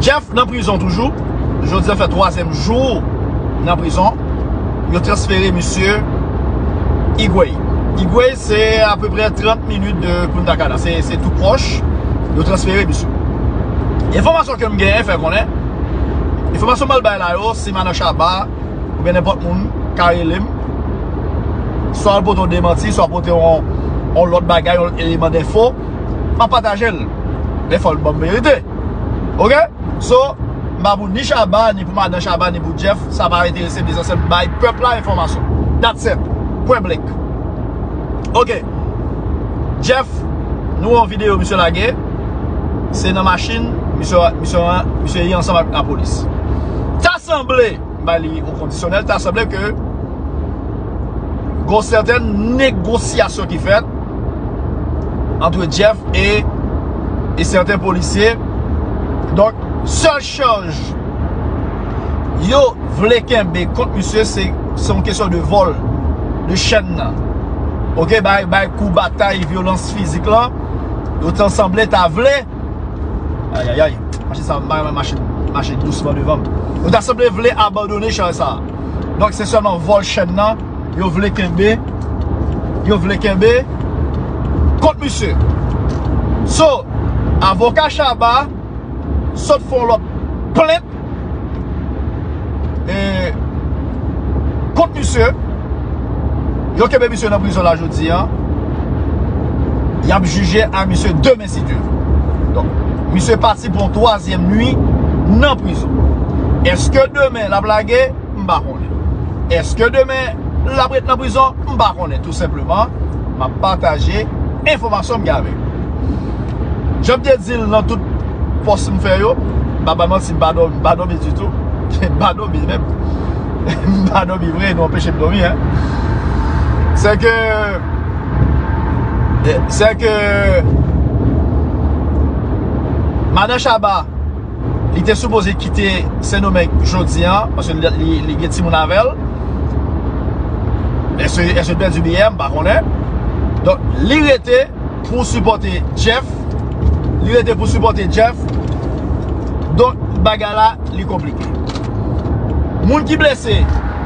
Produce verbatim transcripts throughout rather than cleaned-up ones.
Jeff nan prizon toujou. Jodi a fè twazyèm jou nan prizon. Yo transfere misye Higüey. Higüey se apeprè trant minit de Punta Cana. Se, se tou pwòch. Yo transfere misye. Enfòmasyon ke m genyen fè konnen, enfòmasyon m al bay la yo, si Madan Shabba oubyen nenpòt moun ka rele m, swa l pote yon demanti, swa pote yon, yon lòt bagay, yon eleman denfo, m ap pataje l. Men fò l ban m verite. Oke? So, m pa pou ni Shabba, ni pou Madan Shabba, ni pou Jeff, sa pa enterese m, lesansyèl m bay pèp la enfòmasyon. That's it. Pwen blank. Oke. Jeff, nou wè yon videyo misye lage. Se nan machin, misye, misye, misye ye ansanm ak lapolis. Ta sanble, m bay li yon kondisyonèl, ta sanble ke gon sèten negosyasyon ki fèt ant Jeff e, e sèten polisye. Donk, sèl chaj yo vle kenbe kont misye, se, se yon kesyon de vòl de chèn nan. Oke, bay, bay kou, batay, vyolans fizik lan. Yo ta sanble ta vle. Ayayay. Machin sa, machin, machin dousman devan m. Yo ta sanble vle abandone chaj sa. Donk, se sèlman vòl chèn nan yo vle kenbe. Yo vle kenbe kont misye. So, avoka Shabba sot fè yon lòt plent, e, kont misye. Yo kenbe misye nan prizon la jodi a. Y ap jije a misye demen, si Dye vle. Donk, misye pati pou yon twazyèm nwi nan prizon. Èske demen l ap lage? M pa konnen. Èske demen l ap ret nan prizon? M pa konnen, tou senpleman. M ap pataje enfòmasyon m gen avèk nou. Jan m te di l nan tout pòs m fè yo, m pa ba manti, m pa dòmi, m pa dòmi ditou. M pa dòmi menm. M pa dòmi vre, nou anpeche m dòmi, en. Se ke, se ke Madan Shabba, li te sipoze kite Sendomeng jodi a, paske li, li, li gen timoun avè l. Èske, èske l pèdi biyè? M pa konnen. Donk, li rete pou sipòte Jeff. Li rete pou sipòte Jeff. Donk, bagay la, li konplike. Moun ki blese,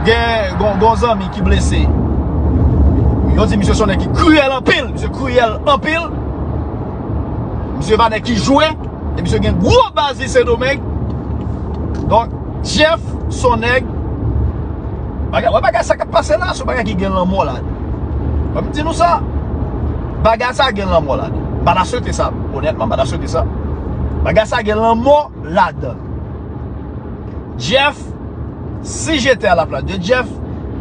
gen, gon, gon zanmi ki blese. Yo di misye se yon nèg ki kriyèl anpil. Misye kriyèl anpil. Misye pa nèg ki jwe. E misye gen gwo baz li Sendomeng. Donk, Jeff, se yon nèg. Bagay, wè bagay sa k ap pase la, se yon bagay ki gen lanmò ladan. Ban m di nou sa. Bagay sa gen lanmò ladan. M pa ta swete sa. Onètman, m pa ta swete sa. Bagay sa gen lanmò ladan. Jeff, si j'étais à la place de Jeff,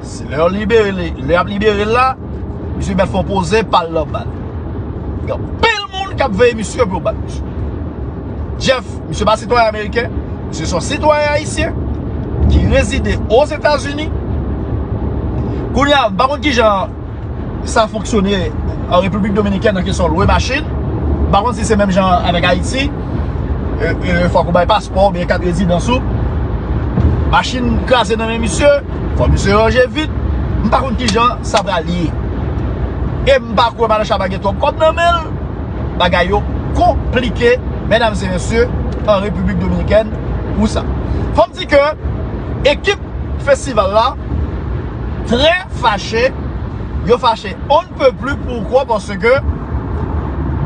si lè yo libere li, lè y ap libere l la, misye mèt fè yon poze pa l nan bal. Gen anpil moun k ap veye misye pou yo bat misye. Jeff, misye pa sitwayen ameriken, misye se yon sitwayen ayisyen ki rezide Ozetazini. Kounye a, m pa konn kijan sa fonksyone an Repiblik Dominikèn nan kesyon lwe machin. M pa konn si se menm jan avèk Ayiti. E, e, fòk ou bay paspò oubyen kat rezidans ou. Machin kraze nan men misye, fò misye ranje vit. M pa konn kijan sa pral ye. E m pa kwè Madan Shabba gen twòp kòb nan men l. Bagay yo konplike, medam e mesye, an Repiblik Dominikèn pou sa. Fò m di ke ekip festival la trè fache. Yo fache on ne peut plus. Poukwa? Paske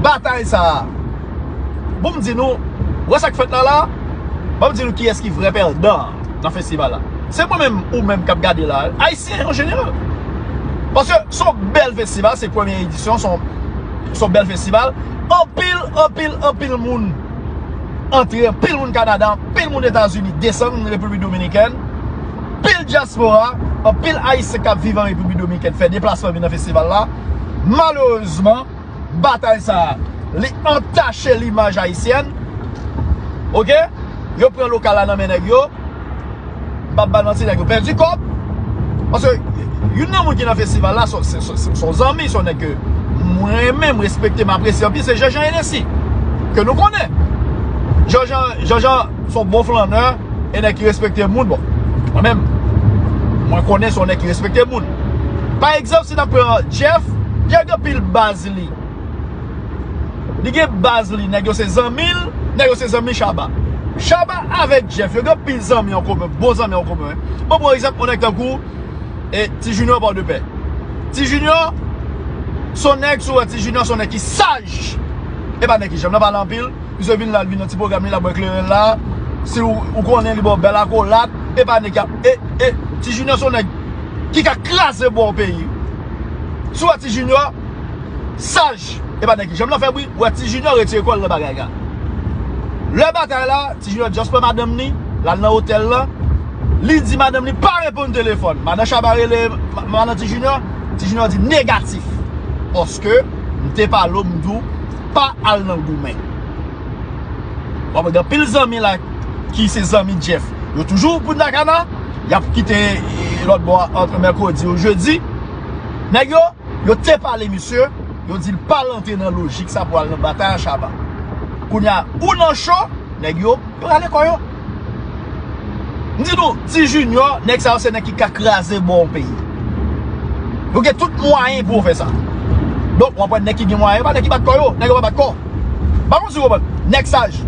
batay sa a, bon, m di nou, wè sa k fèt la la, bon, m di nou kiyès ki vrè pèdan nan festival la. Se mwen menm, ou menm k ap gade la, Ayisyen an jeneral. Paske se yon bèl festival, se premye edisyon, se yon, se yon bèl festival. Anpil, anpil, anpil moun antre, anpil moun Kanada, anpil moun Etazini desann Repiblik Dominikèn. Anpil dyaspora, anpil Ayisyen k ap viv an Repiblik Dominikèn fè deplasman vin nan festival la. Malerezman, batay sa a, li antache limaj ayisyèn. Oke? Yo pran lokal la nan men nèg yo. M p ap ba l manti, nèg yo pèdi kòb. Paske youn nan moun ki nan festival la, se, se, se, se yon zanmi, se yon nèg ke mwen renmen, m respekte, m apresye anpil, se Jean Jean Hennessy, ke nou konnen. Jean Jean, Jean Jean se yon bon flannè, e nèg ki respekte moun. Bon, mwen menm, mwen konnen se yon nèg ki respekte moun. Pa egzanp, si n ap pran Jeff, Jeff gen pil baz li. Li gen baz li, nèg yo se zanmi l, nèg yo se zanmi Shabba. Shabba avèk Jeff, yo gen pil zanmi an komen, bon zanmi an komen. Bon, pou egzanp, yon nèg tankou e Ti Junior Pòdepè. Ti Junior, se yon nèg, si w wè Ti Junior, se yon nèg ki saj. E pa nèg ki janm nan pale anpil. Misye vin la, l vin nan ti pwogram li, l ap bwè kleren la. Si w, ou konnen li ba w bèl akolad, e pa nèg ki ap, e, e, Ti Junior se yon nèg ki ka kraze bò peyi. Si w wè Ti Junior, saj, e pa nèg ki janm nan fè bri, w wè Ti Junior retire kò l nan bagay la. Lè batay la, Ti Junior just pran madanm ni, l al nan otèl lan. Li di madanm ni pa reponn telefòn. Madan Shabba rele ma-, madan Ti Junior, Ti Junior di negatif. Paske m te pale w, m di w pa al nan goumen. W ap gen pil zanmi la ki se zanmi Jeff. Yo toujou Punta Cana, y ap kite, eh, lòt bò a ant mèkredi ou jedi. Nèg yo, yo te pale misye, yo di l pa rantre nan lojik sa pou al nan batay a Shabba. Kounye a, ou nan cho, nèg yo, yo rale kò yo. M di nou, Ti Junior, nèg sa yo se nèg ki ka kraze bò yon peyi. Yo gen tout mwayen pou yo fè sa. Donk, w ap wè nèg ki gen mwayen, yo pa nèg ki bat kò yo, nèg yo pa bat kò. Pa konn si w konprann. Nèg saj.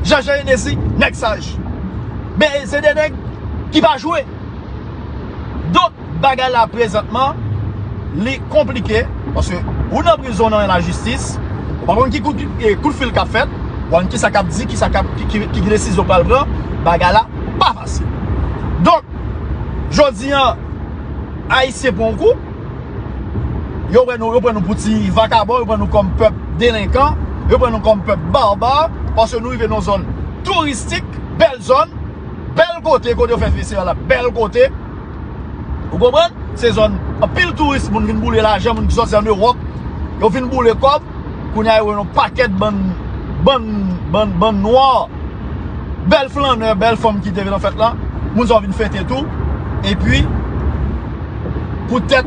Jean Jean Hennessy, nèg saj. Men se de nèg ki pa jwe. Donk, bagay la prezantman, li konplike, paske ou nan prizon nan men lajistis, ou pa konn ki kout, eh, kout fil k ap fèt, ou pa konn kisa k ap di, kisa k ap, ki, ki, ki desizyon pral pran, bagay la pa fasil. Donk, jodi an, Ayisyen pran yon kou, yo pran nou, yo pran nou pou ti vakabon, yo pran nou kòm pèp delenkan, yo pran nou kòm pèp baba, paske nou rive nan zòn touristik, bèl zòn, bèl kote, kote yo fè festival la, bèl kote. Ou konprann? Se zòn anpil touris, moun vin boule lajan, moun ki sòti ann Ewòp, yo vin boule kòb. Kounye a, yo wè yon pakèt bann, bann, bann, bann nwa, bèl flannè, bèl fanm ki te vin nan fèt la. Moun sa yo vin fete tou. Epi, poutèt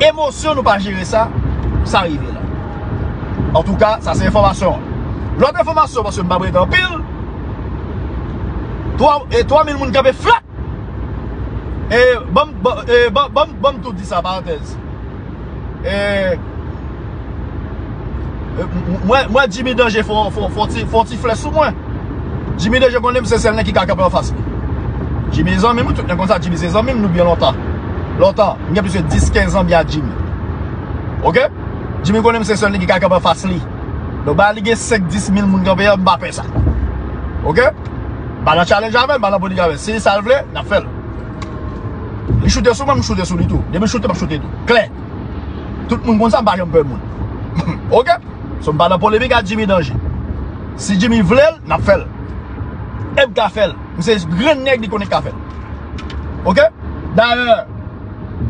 emosyon nou pa jere sa, sa rive la. Antouka, sa se enfòmasyon an. Lòt enfòmasyon, paske m pa prete anpil, twa, e twa mil moun kanpe flat. E, ban m, ban, e, ban, ban m, ban m tou di sa, parantèz. E, e, m, m, mwen, mwen, Jimmy Danger fè, fè, fè ti, fè ti flè sou mwen. Jimmy Danger konnen m se sèl nèg ki ka kanpe anfas li. Jimmy se zanmi m, tout nèg konn sa, Jimmy se zanmi m, nou byen lontan. Lontan, m gen plis ke dis, kenz an m byen ak Jimmy. Oke? Jimmy konnen m se sèl nèg ki ka kanpe anfas li. Donk, ba li gen senk, dis mil moun kanpe a, m pa pè sa. Oke? M pa nan challenge avè l, m pa nan polemik avè l. Si sa l vle, n ap fè l. Li choute sou mwen, m choute sou li tou. Depi l choute, m ap choute tou. Klè. Tout moun konn sa, m pa janm pè moun. Oke? So, m pa nan polemik ak Jimmy Danger. Si Jimmy vle l, n ap fè l. E m ka fè l. M se grenn nèg li konnen k ka fè l. Oke? Dayè,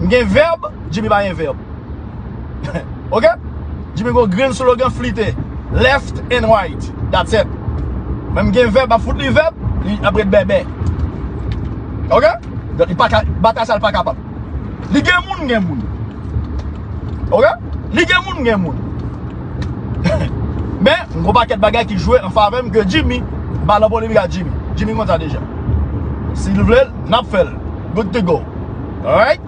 m gen vèb, Jimmy pa gen vèb. Oke? Jimmy gon grenn slogan flite. Left and right. That's it. Men m gen vèb, m ap fout li vèb, li ap ret bèbè. Oke? Donk, li pa ka, batay sa, li pa kapab. Li gen moun, gen moun. Oke? Li gen moun, gen moun. Men, m gon pakèt bagay ki jwe an favè m ke Jimmy. M pa nan polemik ak Jimmy. Jimmy konn sa deja. Si l vle l, n ap fè l. Good to go. Alright?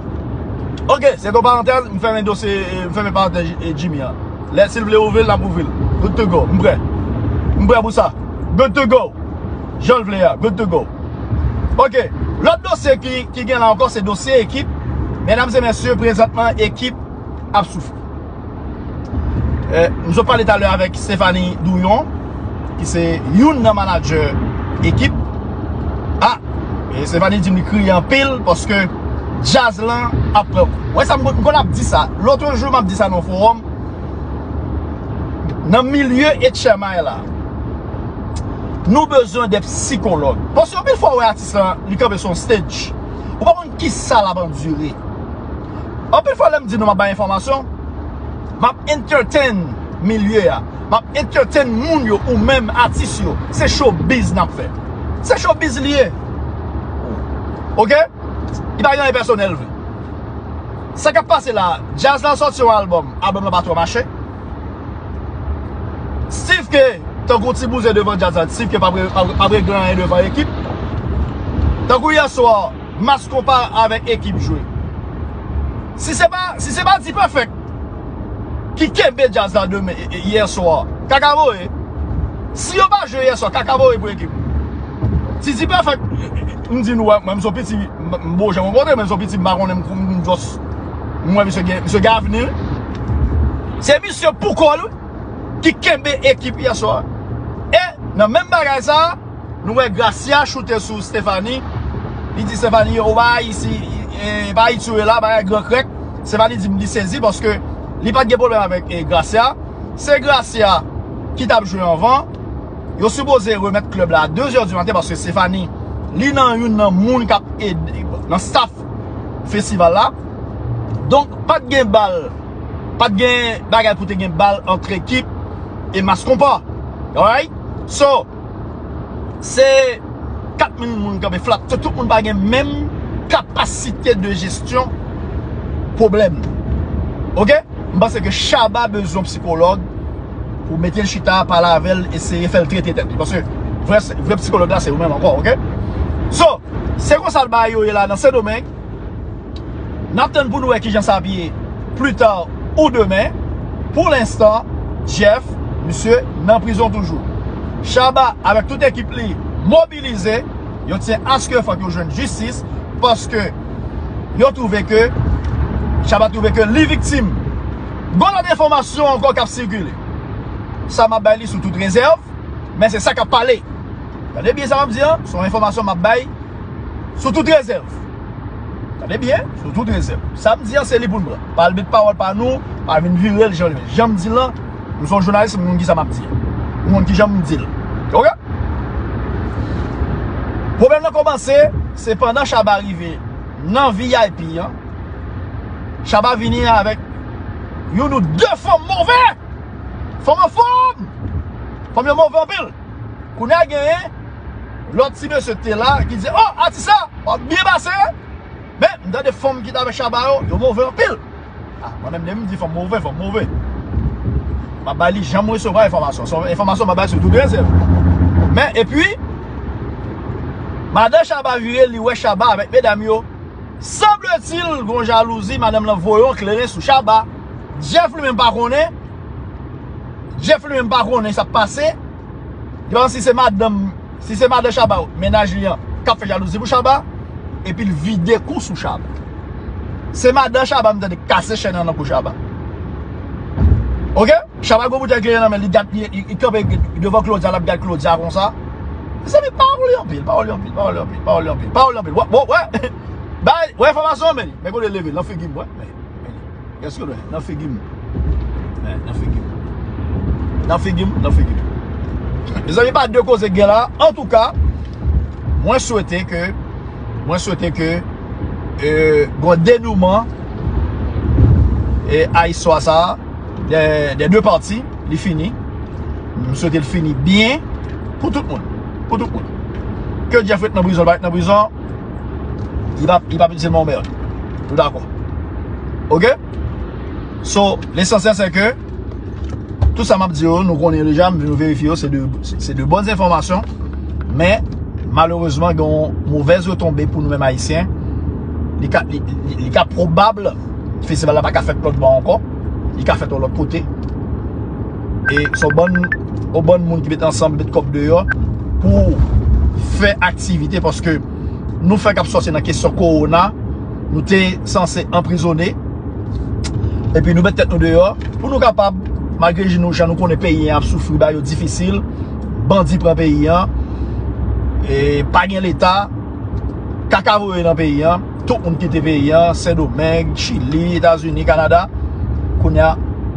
Oke, se te yon parantèz, m fèmen dosye, m fèmen parantèz, e, Jimmy an. Lè si l vle ouvri l, n ap ouvri l. Good to go. M prè. M prè pou sa. Good to go. Jan l vle a. Good to go. Oke. Lòt dosye ki, ki gen la ankò, se dosye ekip. Medam e mesye, prezantman, ekip ap soufri. Eh, m sot pale talè avèk Stéphanie Douyon, ki se youn nan manadjè ekip. Ah, e Stéphanie di m li kriye anpil paske djaz lan ap pran kou. Wè sa, m konn, m konn ap di sa. Lòt jou, m ap di sa nan fowòm. Nan milye H M I la, nou bezwen de sikològ. Paske anpil fwa, w wè atis lan, li kanpe sou yon stage. Ou pa konn kisa l ap andire. Anpil fwa, lè m di nou m ap bay enfòmasyon, m ap entertain milye a. M ap entertain moun yo, ou menm atis yo. Se showbiz n ap fè. Se showbiz li ye. Oke? Li pa gen anyen pèsonèl vre. Sa k ap pase la, djaz la sòti yon albòm, albòm lan pa twò mache. Steve K, tankou ti bouzen devan djaz la, Steve K pa pre-, pa pre-, pa regle anyen devan ekip. Tankou yè swa, Mass Konpa avèk ekip jwe. Si se pa, si se pa D-Perfect ki kenbe djaz la demen, e, e, yè swa, kaka voye. Si yo pa jwe yè swa, kaka voye pou ekip. Titi Pèfèk, m di nou, mwen, m se yon piti, m, m bon jan rankontre, men m se yon piti, m pa konnen, m, m, m just, m wè misye gen, misye gen avni, wi. Se misye pou kò l, wi, ki kenbe ekip yè swa. E, nan menm bagay sa, nou wè Gracia choute sou Stephanie. Li di Stephanie, ou pa Ayiti, e, pa Ayiti ou ye la, bagay gran krèk. Stephanie di m li sezi paske li pa t gen pwoblèm avèk, e, Gracia. Se Gracia ki t ap jwe anvan. Yo sipoze remèt klèb la a de zè di maten paske Stephanie, li nan youn nan moun k ap ede nan staff festival la. Donk, pa t gen bal, pa t gen bagay pou te gen bal ant ekip e Mass Konpa. Alright? So, se kat mil moun kanpe flat. So, tout moun pa gen menm kapasite de jesyon pwoblèm. Oke? M panse ke Shabba bezwen yon sikològ pou mete l chita, pale avè l, eseye fè l trete tèt li. Paske vrè, vrè sikològ la, se ou menm ankò, oke? So, se konsa l bagay yo ye la nan Sendomeng. N ap tann pou nou wè kijan sa ap ye pli ta ou demen. Pou lenstan, Jeff, misye nan prizon toujou. Shabba, avèk tout ekip li, mobilize. Yo tyen aske fòk yo jwenn jistis, paske yo twouve ke, Shabba twouve ke li viktim. Gon lòt enfòmasyon ankò k ap sikile. Sa m ap bay li sou tout rezèv, men se sa k ap pale. Tande byen sa m ap di an, se yon enfòmasyon m ap bay sou tout rezèv. Tande byen, sou tout rezèv. Sa m di an, se li pou n pran. Pa al met pawòl pa nou, pa vin vire l jan, jan m di l lan. M se yon jounalis, m konn kisa m ap di an. M konn kijan m di l. Oke? Pwoblèm nan kòmanse, se pandan Shabba rive nan V I P an, Shabba vini avèk youn ou de fanm move! Fanm anfòm! Fanm yo move anpil! Kounye a genyen lòt ti mesye ki te la, ki di, "Oh, atis la, w ap byen pase!" Men, m tande fanm ki t avèk Shabba yo, yo move anpil. Ah, mwen menm, depi m di fanm move, fanm move. M ap bay li jan m resevwa enfòmasyon. Se yon enfòmasyon m ap bay sou tout rezèv. Men, epi, madan Shabba vire, li wè Shabba avèk medam yo. Sanble-t-il, gon jalouzi, madanm lan voye yon kleren sou Shabba. Jeff li menm pa konnen. Jeff li menm pa konnen sa k pase. Li pa konn si se madanm, si se madan Shabba, mennaj li an, k ap fè jalouzi pou Shabba, epi l vide kou sou Shabba. Se madan Shabba m tande kase chèn nan nan kou Shabba. Oke? Shabba gon boutèy kleren nan men, li gad, li, li, li kanpe devan Claudia, l ap gad Claudia konsa. Mezanmi, pawòl yo anpil, pawòl yo anpil, pawòl yo anpil, pawòl yo anpil, pawòl yo anpil. Wè, wè, wè. Bay, wè enfòmasyon, men, men kote l leve, nan figi m, wè. Men, men, èske w wè? Nan figi m. Men, nan figi m. Nan figi m, nan figi m. Mezanmi, pa de koze k gen la. Antouka, mwen swete ke, mwen swete ke, e, gon denouman, e, a istwa sa a, dè, dè de pati, li fini. M swete l fini byen pou tout moun. Pou tout moun. Ke Jeff ret nan prizon, l pa ret nan prizon, li pa, li pa piti sèlman yon mèd. Nou dakò. Oke? So, lesansyèl se ke tout sa m ap di yo, nou konnen yo deja, nou verifye yo, se de, se, se de bòn enfòmasyon. Men, malerezman, gen yon movèz retonbe pou nou menm Ayisyen. Li ka, li, li, li ka pwobab, festival la pa ka fèt lòt bò ankò. Li ka fèt yon lòt kote. E se yon bann, yon bann moun ki met ansanm, met kòb deyò pou fè aktivite, paske nou fè k ap sòti nan kesyon kowona, nou te sanse anprizone, epi nou met tèt nou deyò, pou nou kapab, malgre nou, jan nou konnen peyi an ap soufri, bagay yo difisil, bandi pran peyi an, e pa gen leta, kaka voye nan peyi an, tout moun kite peyi an, Sendomeng, Chili, Etazini, Kanada. Kounye a,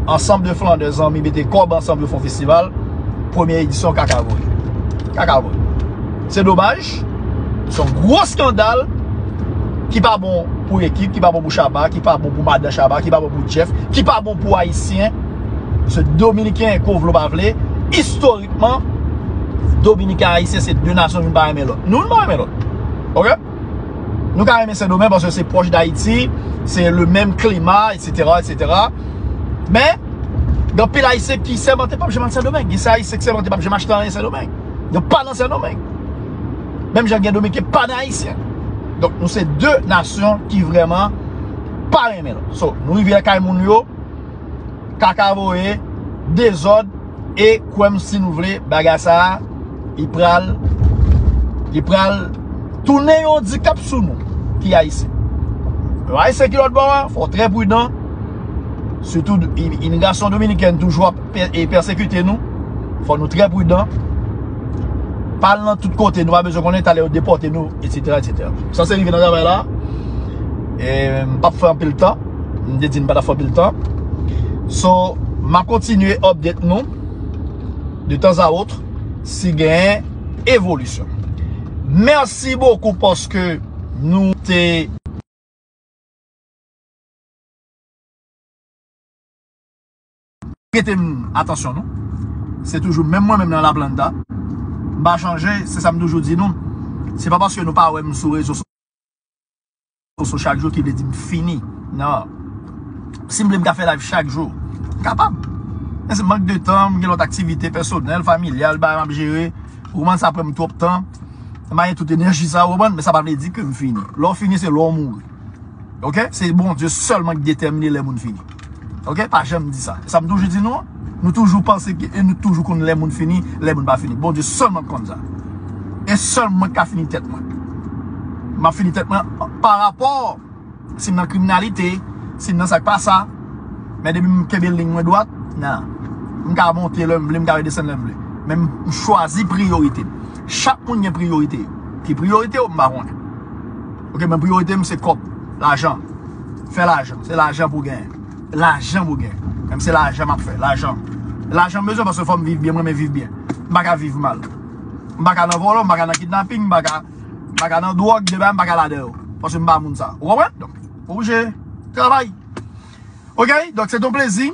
ansanm de Flandè, zanmi, mete kòb ansanm, yo fè yon festival. Premye edisyon, kaka voye. Kaka voye. Se domaj. Se yon gwo eskandal ki pa bon pou ekip, ki pa bon pou Shabba, ki pa bon pou madan Shabba, ki pa bon pou Jeff, ki pa bon pou Ayisyen. Se Dominiken, ke w vle w pa vle, istorikman, Dominiken, Ayisyen, se de nasyon, youn pa renmen lòt. Nou, nou pa renmen lòt. Oke? Nou ka renmen Sendomeng paske se pwòch Dayiti, se le menm klima, etsetera, etsetera. Men, gen anpil Ayisyen ki sèmante p ap janm al Sendomeng. Gen se Ayisyen ki sèmante p ap janm achte anyen Sendomeng. Yo pa nan Sendomeng. Menm jan gen Dominiken pa nan Ayisyen. Donk, nou se de nasyon ki vrèman pa renmen lòt. So, nou rive lakay moun yo, kaka voye, dezòd, E kwè m, si nou vle, bagay sa a, li pral, li pral tounen yon andikap sou nou ki Ayisyen. Yon Ayisyen ki lòt bò a, fò w trè pridan. Sitou imigrasyon dominikèn toujou ap pè- e pèsekite nou. Fò nou trè pridan. Pa al nan tout kote, nou pa bezwen konnen talè yo depòte nou, etsetera, etsetera. Sa se rive nan travay la. E m p ap fè anpil tan. M te di m pa t ap fè anpil tan. So, m ap kontinye update nou de tan a wot si gen evolisyon. Mèsi bokou paske nou te prete m atansyon nou. Se toujou menm mwen menm nan Laplanta. M pa chanje, se sa m toujou di nou. Se pa paske nou pa wè m sou rezo sosyo chak jou ki vle di m fini. Non. Si m vle m ka fè live chak jou. M kapab. Men se mank de tan, m gen lòt aktivite pèsonèl, familyal, bagay m ap jere. Ou konprann, sa pran m twòp tan. M pa gen tout enèji sa, ou konprann, men sa pa vle di ke m fini. Lè w fini, se lè w mouri. Oke? Se Bondye sèlman ki detèmine lè moun fini. Oke? Pa janm di sa. Sa m toujou di nou an. Nou toujou panse ke, e nou toujou konn lè moun fini, lè moun pa fini. Bondye sèlman k konn sa. E sèl mwen k ka fini tèt mwen. M ap fini tèt mwen pa rapò si m nan kriminalite, si m nan sa k pa sa. Men depi m kenbe liy mwen dwat, nan. M ka monte lè m vle, m ka redesann lè m vle. Men m chwazi priyorite m. Chak moun gen priyorite yo. Ki priyorite yo, m pa konnen. Oke, men priyorite m se kòb, lajan. Fè lajan. Se lajan pou genyen. Lajan pou genyen. Menm se lajan m ap fè. Lajan. Lajan m bezwen paske fò m viv byen. Mwen renmen viv byen. M pa ka viv mal. M pa ka nan vòlò, m pa ka nan kidnaping, m pa ka, m pa ka nan dwòg, de bagay m pa ka ladan yo. Paske m pa moun sa. Ou konprann? Donk, oblije travay. Oke? Donk, se te yon plezi.